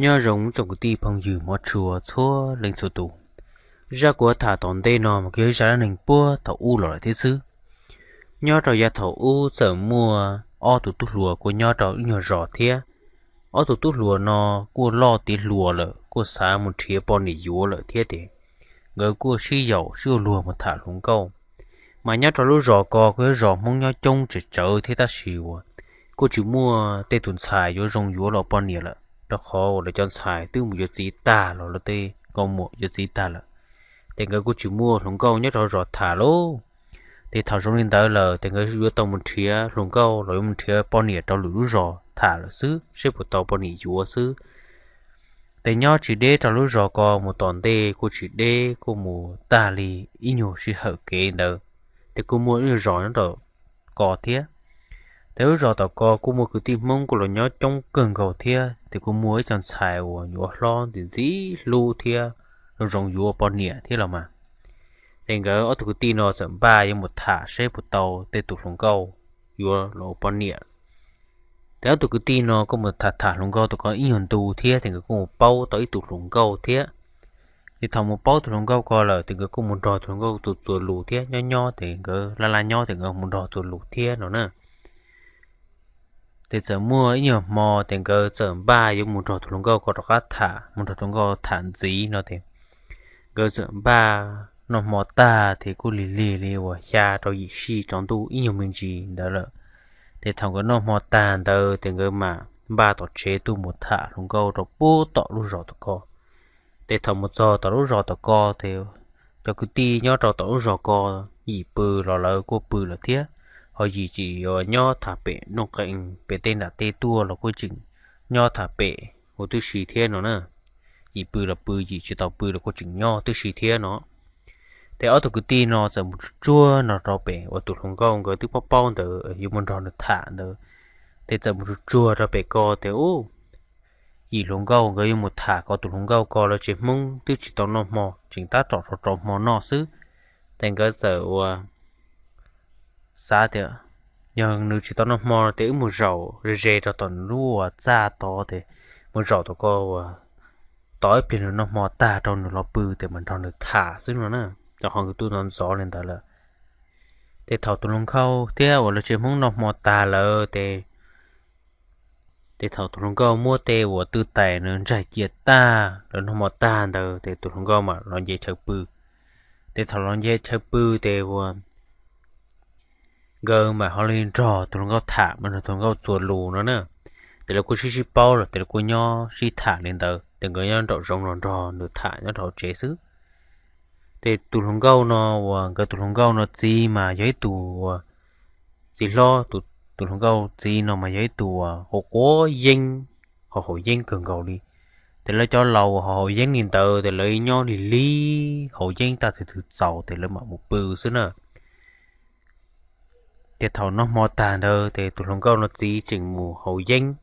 Nyob zoo tsoom kwv tij phooj ywg hmov tshua txhua leej txhua tus. Zaj kuv tham tom ntej no mas kuj yog ib zaj dab neeg puag thaum ub los lawm thiab xwb. Nyob rau yav thaum ub txawm muaj ob tug tub hluas kuj nyob rau ib nyuag zos thiab. Ob tug tub hluas no kuj loj tiav hluas lawm, kuj xav mus nrhiav poj niam yuav lawm thiab ces nkawd kuj sib yaum sib ua luag mus tham hluas nkauj. Mas nyob rau lub zos ko kuj yog zos Hmoob nyob coob tsawv tsawv thiab tab sis uas kuj tsis muaj tej tus ntxhais yuav zoo yuav los poj niam lawm, rau qhov uas lawv cov ntxhais twb mus yuav txiv tag los lawv tej nkauj muam yuav txiv tag lawm. Ces nkawd kuj tsis muaj hluas nkauj nyob rau zos tham lauj. Ces thaum zoo li ntawd lawm ces nkawd yuav tau mus nrhiav hluas nkauj los yuav mus nrhiav poj niam rau lwm lub zos tham lawm xwb, seb puas tau poj niam yuav xwb. Ces nyob tsis deb rau lub zos ko mus tom ntej kuj tsis deb, kuj mus tag li ib nyuag sij hawm kev ntawd, ces kuj muaj ib nyuag zos nyob rau ko thiab. Ces lub zos tom ko kuj muaj kwv tij Hmoob kuj los nyob coob kawg nkaus thiab, ces kuj muaj ib co ntxhais uas yuav hlob ntxim ntxim hlub thiab zoo zoo yuav poj niam thiab los mas. Ces nkawd ob tug kwv tij no txawm npaj yuav mus tham seb puas tau tej tus hluas nkauj yuav los ua poj niam. Ces ob tug kwv tij no kuj mus tham tham hluas nkauj tau ko ib nyuag ntu thiab, ces nkawd kuj mus paub tau ib tug hluas nkauj thiab. Ces thaum mus paub tus hluas nkauj ko lawm ces nkawd kuj mus nrog tus hluas nkauj txuas txuas lus thiab, nyob nyob ces nkawd laj laj nyob ces nkawd mus nrog txuas lus thiab no na. Ces txawm muaj ib nyuag hmo ces nkawd txawm npaj yuav mus nrog tus hluas nkauj ko rov qab tham, mus nrog tus hluas nkauj tham ntxiv no ces nkawd txawm npaj noj hmo tag ces kuj lig lig li uas xya rau yim sij tsaus ntuj ib nyuag me ntsis ntawd lawm. Ces thaum nkawd noj hmo tag ntawd ces nkawd mam npaj tom tsev tuaj mus tham hluas nkauj rau puag tom lub zos tom ko. Ces thaum mus txog tom lub zos tom ko ces cov kwv tij nyob rau tom lub zos ko yim pw los lawv kuj pw lawm thiab, ho yim tseem yuav nyob tham pem nooj qee pem tej nram tej tuaj los kuj tseem nyob tham pem huv tib si thiab no na. Yim pw los pw, yim tsis tau pw los kuj tseem nyob tib si thiab no. Ces ob tug kwv tij no txawm mus tsuag tsuag no rau pem uas tus hluas nkauj nkawd twb paub paub ntawd yuav mus nrog nws tham ntawd. Ces txawm mus tsuag tsuag rau pem ko ces ub, yim hluas nkauj nkawd yuav mus tham ko, tus hluas nkauj ko lawv tsev Hmoob twb tsis tau noj hmo, tseem tab tom rau rau hmo noj xwb. Ces nkawd txawm ua xav tias yog nws tsis tau noj hmo ces wb mus zaum ze ze rau tom nws lub uas txaj tod ces mus zaum tom ko uas tos ib pliag nws noj hmo tag rau nws los pw ces mam nrog nws tham xwb no na. Rau qhov nkawd twb ntxov ntxov li ntawd lawm. Ces thaum tus hluas nkauj thiab uas lawv tsev Hmoob noj hmo tag lawm ces, ces thaum tus hluas nkauj muab tej uas tw tais nws ntsaig cia tag, lawv noj hmo tag ntawd ces tus hluas nkauj mam los nce chaw pw. Ces thaum los nce chaw pw ces uas nkawd mam ho li nrog tus hluas nkauj tham, mam nrog tus hluas nkauj txuas lus no na. Ces lawv kuj sib sib paub lawm ces lawv kuj nyob sib tham li ntawd, ces nkawd nyob nraum zoov los nrog nws tham nyob rau hauv tsev xwb. Ces tus hluas nkauj no uas nkawd tus hluas nkauj no txiv mas yog ib tug uas txiv hlob, tus hluas nkauj txiv no mas yog ib tug uas quav quav yeeb, ho haus yeeb kawg nkaus li. Ces lawv cov laus uas ho haus yeeb li ntawd ces lawv nyob lig lig haus yeeb tag twg twg txaus ces lawv mam mus pw xwb na. Ces thaum noj hmo tag ntawd ces tus hluas nkauj no txiv tseem mus haus yeeb,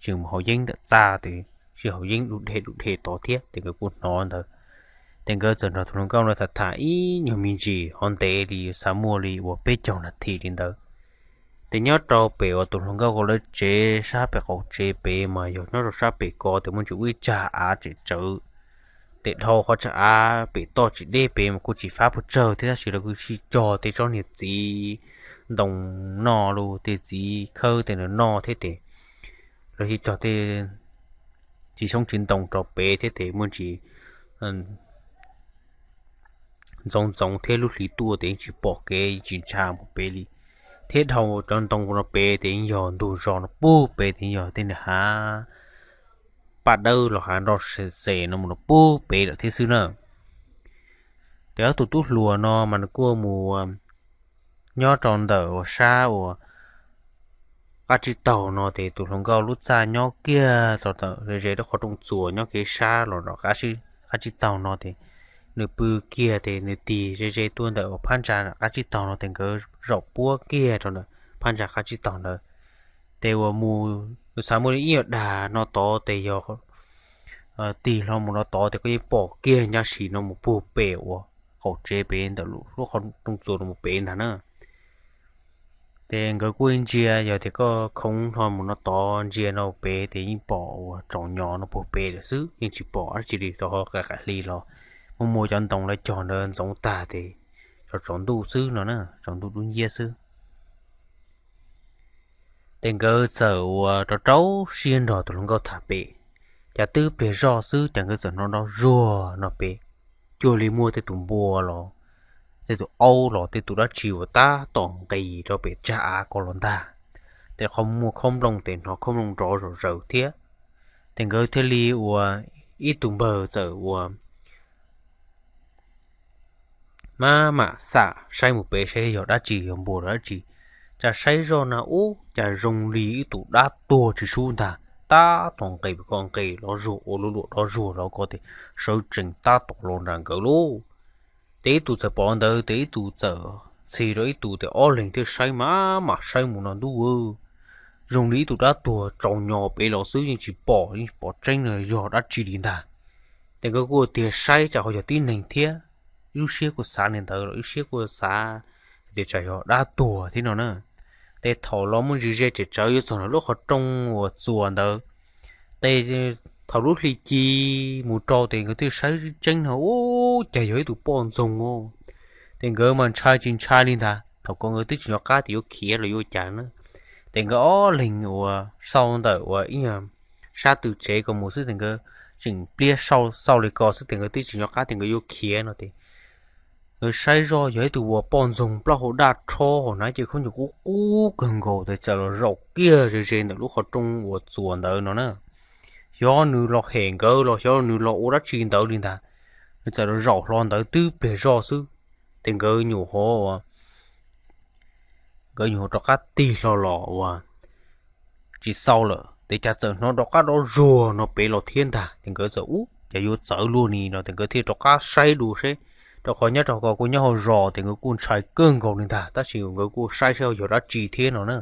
tseem mus haus yeeb ntawm txaj ces sib haus yeeb dub deg dub deg tod thiab ces nkawd kuj hnov ntawd. Ces nkawd txawm nrog tus hluas nkauj no tham tham ib nyuag me ntsis ho ntev li xav muaj li uas peb caug nas this li ntawd. Ces nyob rau pem uas tus hluas nkauj ko lawv tsev sab pem qaum tsev pem mas yog nyob rau sab pem ko ces muaj ntsis ua ib tsag av tseem tsawv. Ces dhau qhov tsag av pem toj tsis deb pem mas kuj tsis fab puas tsawg thiab tab sis lawv kuj sib cog tej tsob niag txiv ntoo noj los tej txiv khawb tej nws noj thiab ces lawv sib cog tej txiv xyoob txiv ntoo rau pem thiab ces muaj ntsis ntxoov ntxoov thiab lub hli tuaj ces yeej tsis pom kev tsis ntsha mus pem li. Thiab dhau cov ntoo no pem ces yeej yog ntug zos no puag pem ces yog tej niag hav paj dawb los hav nroj xes no mus no puag pem lawm thiab xwb na. Ces ob tug tub hluas no mas nws kuj mus nyob rau ntawm uas sab uas qab tsib taug no ces tus hluas nkauj lub txaj nyob kiag rau ntawm ze ze rau qhov rooj txuas nyob kev sab los rau qab tsib taug no ces nws pw kiag ces nws tig ze ze tuaj ntawm uas phab ntsa qab tsib taug no ces nkawd zaum puab kiag rau ntawm phab ntsa qab tsib taug ntawd. Ces uas mus nws xav muaj li ib yam dag no tod ces yog tig hlo mus no tod ces koj yeej pom kiag ncaj si no mus puag pem uas qaum tsev pem ntawm lub qhov rooj txuas no mus pem ntag na. Ces nkawd kuj ntsia, yog tias koj khoov hlo mus no tod ntsia no pem ces yeej pom uas tsaus nyo no puag pem lawm xwb, yeej tsis pom dab tsi li rau qhov qaim hli los muaj muaj cov ntoo lawv cog ntawd ntxoov tag ces tsaus ntuj xwb no na, tsaus ntuj dub nciab xwb. Ces nkawd txawm uas rau rau siab nrog tus hluas nkauj tham pem, cas twb pliag zoj xwb ces nkawd txawm hnov nrov zuag no pem, cuag li muaj tej tus npua los tej tus aub los tej tus dab tsi uas tab tom nqis rau pem tsag av ko los ntag. Ces qhov muaj khob nplooj ces hnov khob nplooj nrov zom zaws thiab. Ces nkawd thiaj li uas ib tug npawg txawm uas maj mam xam saib mus pem saib yog dab tsi, yog npua los dab tsi. Cas saib zoj na ub, cas zoo li ib tug dab tuag tsis sub ntag, tab tom nqis ko nqis los zuag ua luam luam rov zuag los ko ces sawv tsees tab tom los nram nkawd lauj. Ces ib tug txawm pom ntawd ces ib tug txawm ntxhi rau ib tug ces ob leeg thiaj saib maj mam saib mus no ntuj, zoo li ib tug dab tuag tsaus nyo pem los xwb, yeej tsis pom, yeej tsis pom tseeb no yog dab tsi li ntag. Ces nkawd kuj tiag saib tsam ho yog tib neeg thiab, ib lub siab kuj xav li ntawd los ib siab kuj xav tias tsam yog dab tuag thiab no na. Ces thaum los muaj ntsis ze tsem tsawv yuav txog ntawm lub qhov rooj uas txuas ntawd, ces thaum lub hli ci mus rau ces nkawd thiaj saib tseeb no ub, cas yog ib tug poj ntxoog os. Ces nkawd mas ntshai tsis ntshai li ntag, thaum ko nkawd twb tsis nco qab tias yuav khiav los yuav cas na. Ces nkawd ob leeg uas xauj ntawm uas ib nyuag sab tw tsev ko mus xwb ces nkawd tseem pliab xauj li ko xwb ces nkawd twb tsis nco qab tias nkawd yuav khiav no ces nkawd saib zoj yog ib tug uas poj ntxoog plaub hau daj rho hauv hnav cev khaub ncaws qub qub kawg nkaus ces txawm los zaum kiag ze ze ntawm lub qhov rooj uas txuas ntawd no na. Xyov nws los hem nkawd los xyov nws los ua dab tsi ntawd li ntag, nws txawm los zaum hlo ntawd twb pliag zoj xwb. Ces nkawd nyuam qhuav nkawd nyuam qhuav rov qab tig hlo los uas tsis xauj lawm ces cas txawm hnov rov qab rov zuag no pem los thiab ntag. Ces nkawd txawm ub, cas yuav txawv luaj li no ces nkawd thiaj rov qab saib dua seb, rau qhov nyob rau ko kuj nyob hauv zos ces nkawd kuj ntshai kawg nkaus li ntag, tab sis nkawd kuj saib saib yog dab tsi thiab no na.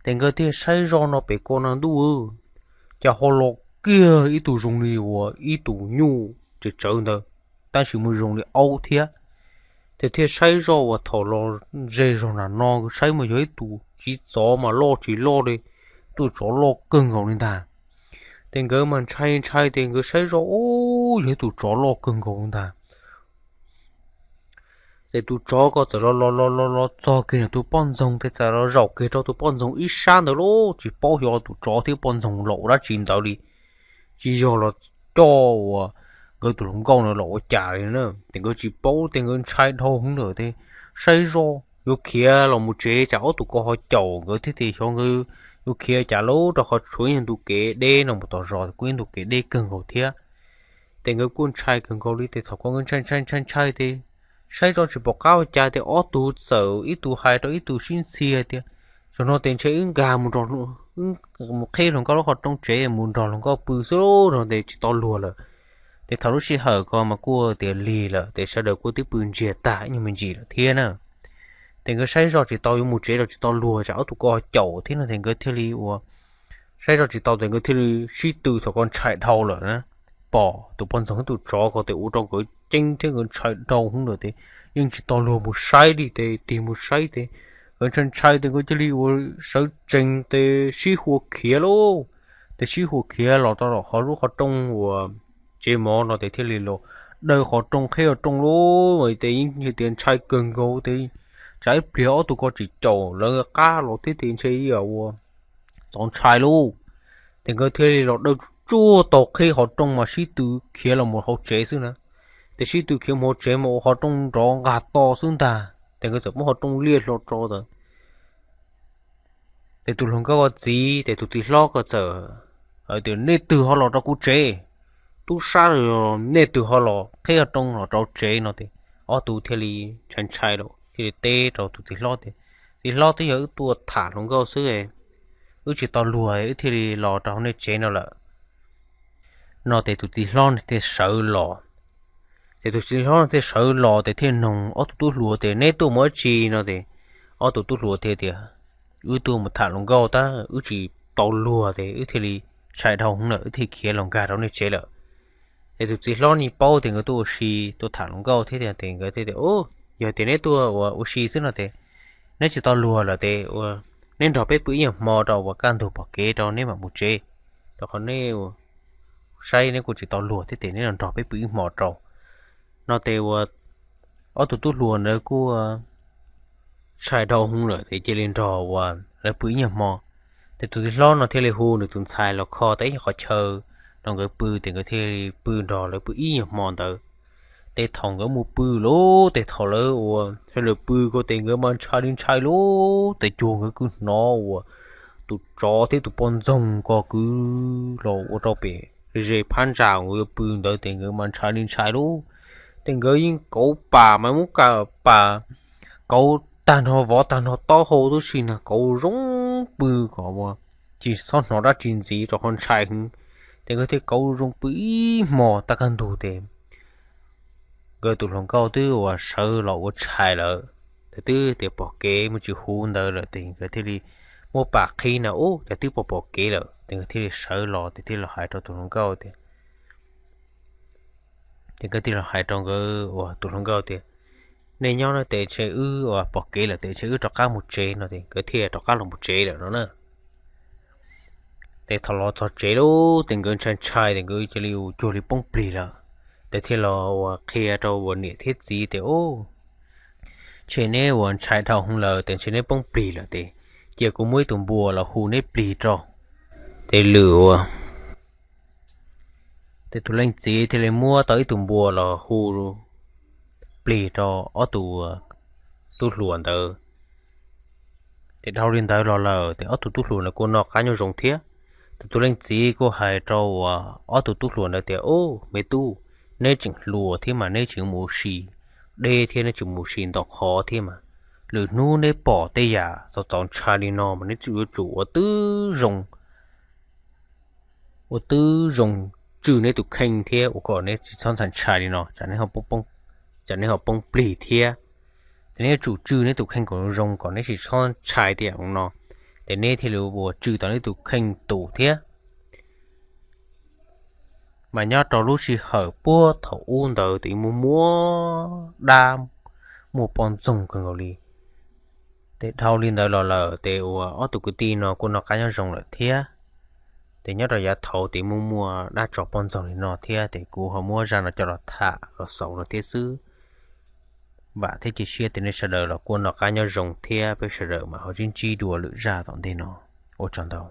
Ces nkawd thiaj saib zoj no pem ko no ntuj, cas ho los kiag ib tug zoo li uas ib tus nyuj tsawv tsawv ntawd, tab sis mus zoo li aub thiab. Ces thiaj saib zoj uas thaum los ze zog nram no saib mas yog ib tus tsis txov mas loj tsis loj li, tus tsov loj kawg nkaus li ntag. Ces nkawd mas ntshai ntshai ces nkawd saib zoj ub, yog ib tus tsov loj kawg nkaus ntag. Ces tus tsov ko txawm los los los los los txog kiag tus poj ntxoog ces txawm los zaum kiag rau tus poj ntxoog ib sab ntawd lauj, tsis paub xyov tus tsov thiab poj ntxoog los ua dab tsi ntawd li, tsis yog los coj uas nkawd tus hluas nkauj no los ua cas li na. Ces nkawd tsis paub ces nkawd ntshai dhau hwv lawm ces saib zoj yuav khiav los mus tsev tsam ob tug ko ho caum nkawd thiab ces xyov nkawd yuav khiav cas lauj, rau qhov tshuav ib ntu kev deb no mus tom zos kuj ib ntu kev deb kawg nkaus thiab. Ces nkawd kuj ntshai kawg nkaus li ces thaum ko nkawd ntshai ntshai ntshai ntshai ces saib zoj tsis pom qab ua cas ces ob tug txawm ib tug hais rau ib tug sib ntxhi tias, zaum no ces ntshe wb nkag mus nrog, wb mus qhib hluas nkauj lub qhov rooj tsev mus nrog hluas nkauj pw xwb no ces tsis tau luag lawm. Ces thaum lub sij hawm ko mas kuj tias lig lawm ces sawv daws kuj twb pw ntsiag tag ib nyuag me ntsis lawm thiab na. Ces nkawd saib zoj tsis tau yuav mus tsev los tsis tau luag tsam ob tug ko caum thiab no ces nkawd thiaj li ua, saib zoj tsis tau ces nkawd thiaj li sib tw thaum ko ntshai dhau lawm na. Pom tus poj ntxoog thiab tus tsov ko ces ua rau nkawd ceeb thiab nkawd ntshai dhau hwv lawm ces yeej tsis tau luag mus saib li ces tig mus saib ces nkawd ntshai ntshai ces nkawd cia li ua sawv tsees ces sib hua khiav lauj. Ces sib hua khiav los rau qhov lub qhov rooj uas tsev mov no ces thiaj li los daws qhov rooj qhib qhov rooj lauj, ces yeej tias ntshai kawg nkaus ces tsam ib pliag ob tug ko tsis caum lawv qab los thiab ces ntshe ib yam ua txaus ntshai lauj. Ces nkawd thiaj li los daws tsuag tsuag tau qhib qhov rooj mas sib tw khiav los mus hauv tsev xwb na. Ces sib tw khiav mus hauv tsev mas ua qhov rooj nrov nqag to xwb ntag ces nkawd txawm muab qhov rooj liaj hlo rau ntawd. Ces tus hluas nkauj ko txiv ces tus txiv hlob ko txawm hais tias, nej twg ho los rau kuv tsev? Tub sab los nej twg ho los qhib qhov rooj los rau tsev no ces ob tug thiaj li ntshai ntshai lawm thiaj li teb rau tus txiv hlob tias, txiv hlob, twb yog wb tuaj tham hluas nkauj xwb, wb tsis tau luag wb thiaj li los rau hauv nej tsev no lawm no ces tus txiv hlob thiaj sawv los. Ces tus txiv hlob thiaj sawv los ces thiaj noog ob tug tub hluas tias, neb tuaj mus dab tsi no ces ob tug tub hluas thiaj tias, wb tuaj mus tham hluas nkauj tab wb tsis tau luag ces wb thiaj li ntshai dhau hwv lawm wb thiaj khiav los nkag rau nej tsev lawm. Ces tus txiv hlob ne paub tias nkawd tuaj ua si tuaj tham hluas nkauj thiab ces nkawd thiaj tias, yog tias neb tuaj ua ua si xwb no ces neb tsis tau luag lawm tes ua neb nrog peb pw ib nyuag hmo rau uas kaj ntug pom kev rau neb mam mus tsev, rau qhov neb saib neb kuj tsis tau luag thiab tes neb nrog peb pw ib hmo rau. No tes ua ob tug tub hluas ntawd kuj ntshai dhau hwv lawm tes cia li nrog uas lawv pw ib nyuag hmo. Tes tus tij hlob no thiaj li hu nws tus ntxhais los kho tau ib qhov chaw rau nkawd pw tes nkawd thiaj li pw nrog lawv pw ib nyuag hmo ntawd. Tes thaum nkawd mus pw lawm tes thaum lawv ua sawv daws pw ko tes nkawd mas ntshai li ntshai lawm tes cuag nkawd kuj hnov uas tus tsov thiab tus poj ntxoog ko kwv los ua rau pem ze phab ntsa nkawd yuav pw ntawd tes nkawd mas ntshai li ntshai lawm. Tes nkawd yeej kauv pam mas muab ka pam kauv tag nrho vov tag nrho taub hau tub si na kauv zoo pw kom ua tsis txhob hnov dab tsi ntxiv rau qhov ntshai hwv. Tes nkawd thiaj kauv zoo pw ib hmo tag kaj ntug tes nkawd tus hluas nkauj twb uas sawv los ua tshais lawm, tes twb tias pom kev mus tsis huv ntawd lawm tes nkawd thiaj li muab pam qhib na ub cas twb pom pom kev lawm tes nkawd thiaj li sawv los tes thiaj los hais rau tus hluas nkauj tias, ces nkawd thiaj los hais rau nkawd uas tus hluas nkauj tias, nej nyob no tes ntshe wb uas pom kev lawm tes ntshe wb rov qab mus tsev no tes nkawd thiaj rov qab los mus tsev lawm no na. Tes thaum los txog tsev lawm tes nkawd ntshai ntshai tes nkawd cia li ua cuag li poob plig lawm. Tes thiaj los uas qhia rau uas niam thiab txiv tias, ntshe neb uas ntshai dhau hwv lawm tes ntshe neb poob plig lawm tes cia kuv muab ib tug npua los hu neb plig rau. Tes lwm uas tes tus leej txiv thiaj li muab tau ib tug npua los hu plig rau ob tug tub hluas ntawd. Tes dhau li ntawd los lawm tes ob tug tub hluas ntawd kuj noj qab nyob zoo thiab. Tes tus leej txiv kuj hais rau uas ob tug tub hluas ntawd tias, ub me tub, neb tseem hluas thiab mas neb tseem mus ua si deb thiab neb tseem mus ua si ntau qhov thiab mas lwm hnub neb pom tej yam txaus txaus ntshai li no mas neb yuav tsum ua twb zoo ua twb zoo tswj neb tus kheej thiab ua kom neb tsis txhob ntshai ntshai li no, tsam neb ho poob plig thiab. Ces neb yuav tsum tswj neb tus kheej kom zoo kom neb tsis txhob ntshai tias no, ces neb thiaj li ua tswj tau neb tus kheej tus thiab. Mas nyob rau lub sij hawm puag thaum ub ntawd tes muaj muaj dab, muaj poj ntxoog kawg nkaus li. Ces dhau li ntawd los lawm ces uas ob tug kwv tij no kuj noj qab nyob zoo lawm thiab. Ces nyob rau yav thaud ces muaj muaj dab tsov poj ntxoog li no thiab, ces kuv ho muab zaj no coj los tham los xaus no thiab xwb. Vam thiab cia siab tias nej sawv daws los kuj noj qab nyob zoo thiab peb sawv daws mam ho sib ntsib dua lwm zaj tom ntej no. Ua tsaug ntau.